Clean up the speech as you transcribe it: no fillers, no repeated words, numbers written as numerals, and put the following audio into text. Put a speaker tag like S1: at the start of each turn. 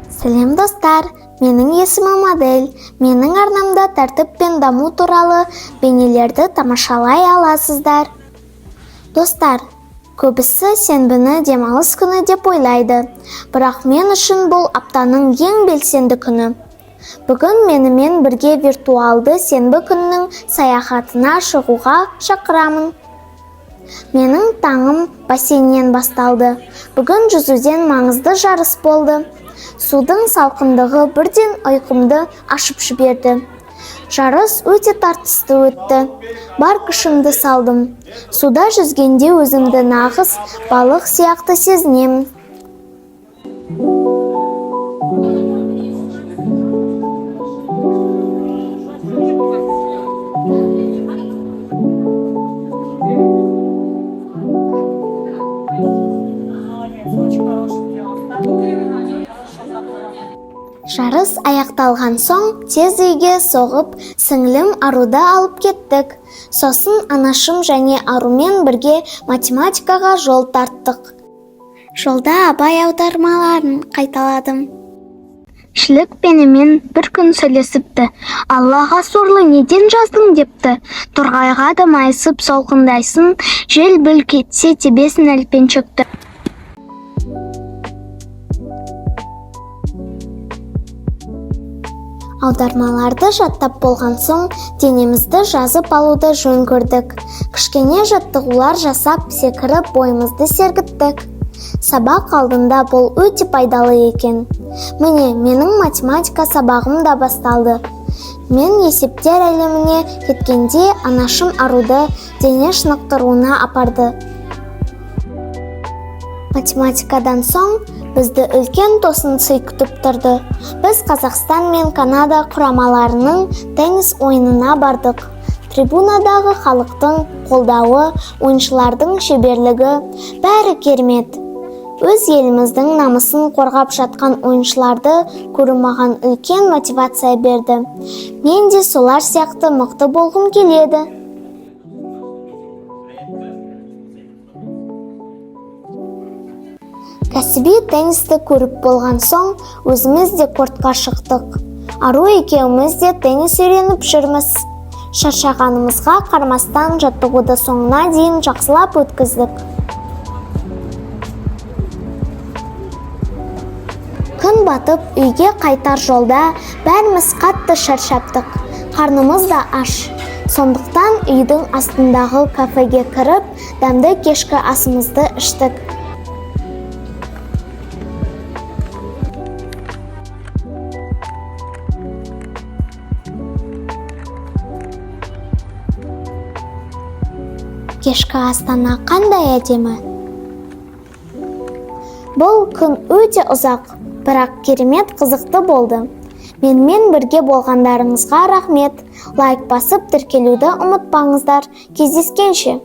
S1: Сәлем, достар! Менің есімім Адель. Менің арнамда тәртіп пен даму туралы бейнелерді тамашалай аласыздар. Достар, көбісі сенбіні демалыс күні деп ойлайды. Бірақ мен үшін бұл аптаның ең белсенді күні. Бүгін менімен бірге виртуалды сенбі күнінің саяхатына шығуға шақырамын. Менің таңым бассейннен басталды. Бүгін жүзуден маңызды жарыс болды. Судың салқындығы бірден ұйқымды ашып жіберді. Жарыс өте тартысты өтті. Бар күшімді салдым. Суда жүзгенде өзімді нағыз балық сияқты сезінемін.
S2: Молодец, очень хороший делал.
S1: Жарыс аяқталған соң тез үйге соғып, сіңлім Аруды алып кеттік. Сосын анашым және Арумен бірге математикаға жол тарттық. Жолда Абай аудармаларын қайталадым. Шілік менімен бір күн сөйлесіпті. Аллаға сорлы неден жаздың депті. Торғайға да майысып солқындайсың, жел бүлк етсе тебесің әлпеншекті. Аудармаларды жаттап болған соң денемізді жазып алуды жөн көрдік. Кішкене жаттығулар жасап, секіріп бойымызды сергіттік. Сабақ алдында бұл өте пайдалы екен. Міне, менің математика сабағым да басталды. Мен есептер әлеміне кеткенде анашым Аруды дене шынықтыруына апарды. Математикадан соң бізді үлкен тосын сый күтіп тұрды. Біз Қазақстан мен Канада құрамаларының теннис ойынына бардық. Трибунадағы халықтың қолдауы, ойыншылардың шеберлігі бәрі керемет. Өз еліміздің намысын қорғап жатқан ойыншыларды көру маған үлкен мотивация берді. Мен де солар сияқты мықты болғым келеді. Кәсіби теннисті көріп болған соң өзіміз де кортқа шықтық. Ару екеуміз де теннис үйреніп жүрміз. Шаршағанымызға қарамастан жаттығуды соңына дейін жақсылап өткіздік. Күн батып, үйге қайтар жолда бәріміз қатты шаршаптық. Қарнымыз да аш. Сондықтан үйдің астындағы кафеге кіріп, дәмді кешкі асымызды іштік. Кешкі Астана қандай әдемі! Бұл күн өте ұзақ, бірақ керемет қызықты болды. Менімен бірге болғандарыңызға рахмет. Лайк басып тіркелуді ұмытпаңыздар. Кездескенше!